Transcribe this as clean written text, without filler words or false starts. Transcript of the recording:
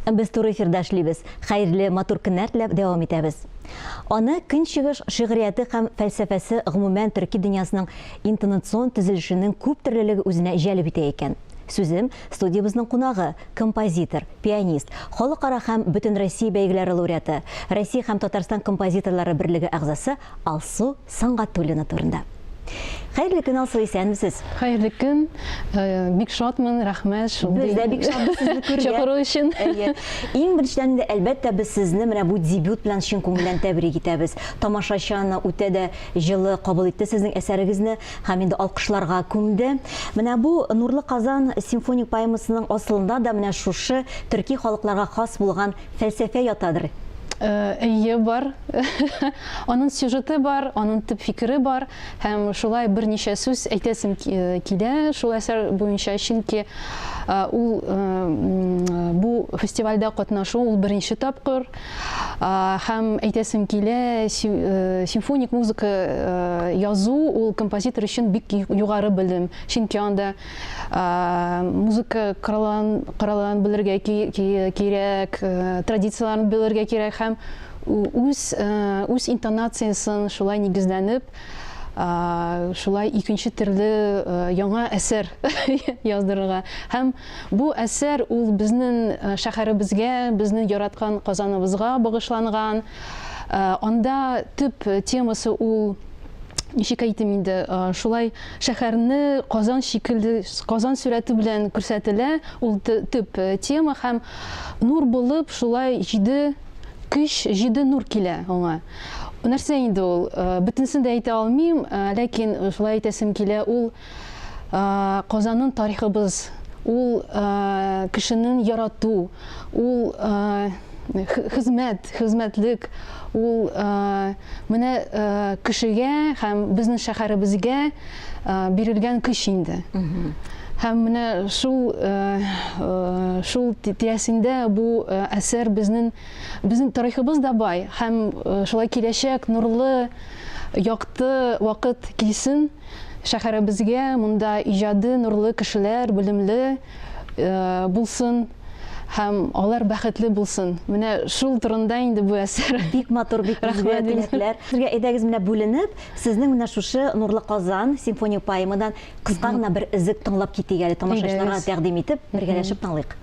Без туры эфирда эшлибез. Хәерле, матур көннәр теләп дәвам итәбез. Аны Көнчыгыш шигърияте һәм фәлсәфәсе, гомумән, төрки дөньясының интонацион төзелешенең күптөрлелеге үзенә җәлеп итә икән. Сүзем, студиябезнең кунагы, композитор, пианист, халыкара һәм бөтенроссия бәйгеләре лауреаты, Россия һәм Татарстан композиторлары берлеге әгъзасы Алсу Сөнгатуллина турында. Хәерле көн, Алсу, исәнмесез. Хәерле көн. Э, бик шатмын, рәхмәт шундый. Без дә бик шатбыз сезне күргән. Чакыру өчен. Әйе. Иң беренчедән инде, әлбәттә, без сезне менә бу дебют белән чын күңелдән тәбрик итәбез. Тамашачы аны үтә дә җылы кабул итте сезнең әсәрегезне һәм инде алкышларга күмде. Менә бу Нурлы Казан симфоник поэмасының асылында да менә шушы төрки халыкларга хас булган фәлсәфә ятадыр. Э, әйе, бар. Аның сюжеты бар, аның төп фикере бар һәм шулай берничә сүз әйтәсем э, килә шул әсәр буенча, чөнки э, ул бу фестивальдә катнашу ул беренче тапкыр һәм әйтәсем килә, симфоник музыка язу ул композитор өчен бик югары белем, чөнки анда музыка коралларын белергә кирәк, традицияләрен белергә кирәк һәм үз үз интонациясен шулай нигезләнеп, шулай икенче төрле яңа әсәр яздырырга. Һәм бу әсәр ул безнең шәһәребезгә, безнең яраткан Казаныбызга багышланган. Анда төп темасы ул ничек әйтим инде, шулай шәһәрне Казан шикелле, Казан сурәте белән күрсәтелә, ул төп тема һәм нур булып шулай җиде көч, җиде нур килә аңа. Нәрсә инде ул? Бөтенесен дә әйтә алмыйм, ләкин шулай әйтәсем килә, ул Казанның тарихыбыз, ул кешенең ярату, ул хезмәт, хезмәтлек, ул менә кешегә һәм безнең шәһәребезгә бирелгән көч инде. Һәм менә шул шул тирәсендә бу әсәр безнең безнең тарихыбыз да бай һәм шулай киләчәк нурлы якты вакыт килсен. Шәһәребезгә монда иҗади, нурлы кешеләр, белемле булсын һәм алар бәхетле булсын. Менә шул турында инде бу әсәр. Бик матур, бик изге теләкләр. Сезгә әйдәгез менә бүленеп, сезнең менә шушы Нурлы Казан симфоник поэмадан кыска гына бер өзек тыңлап китик әле, тамашачыларга тәкъдим итеп, бергәләшеп тыңлыйк.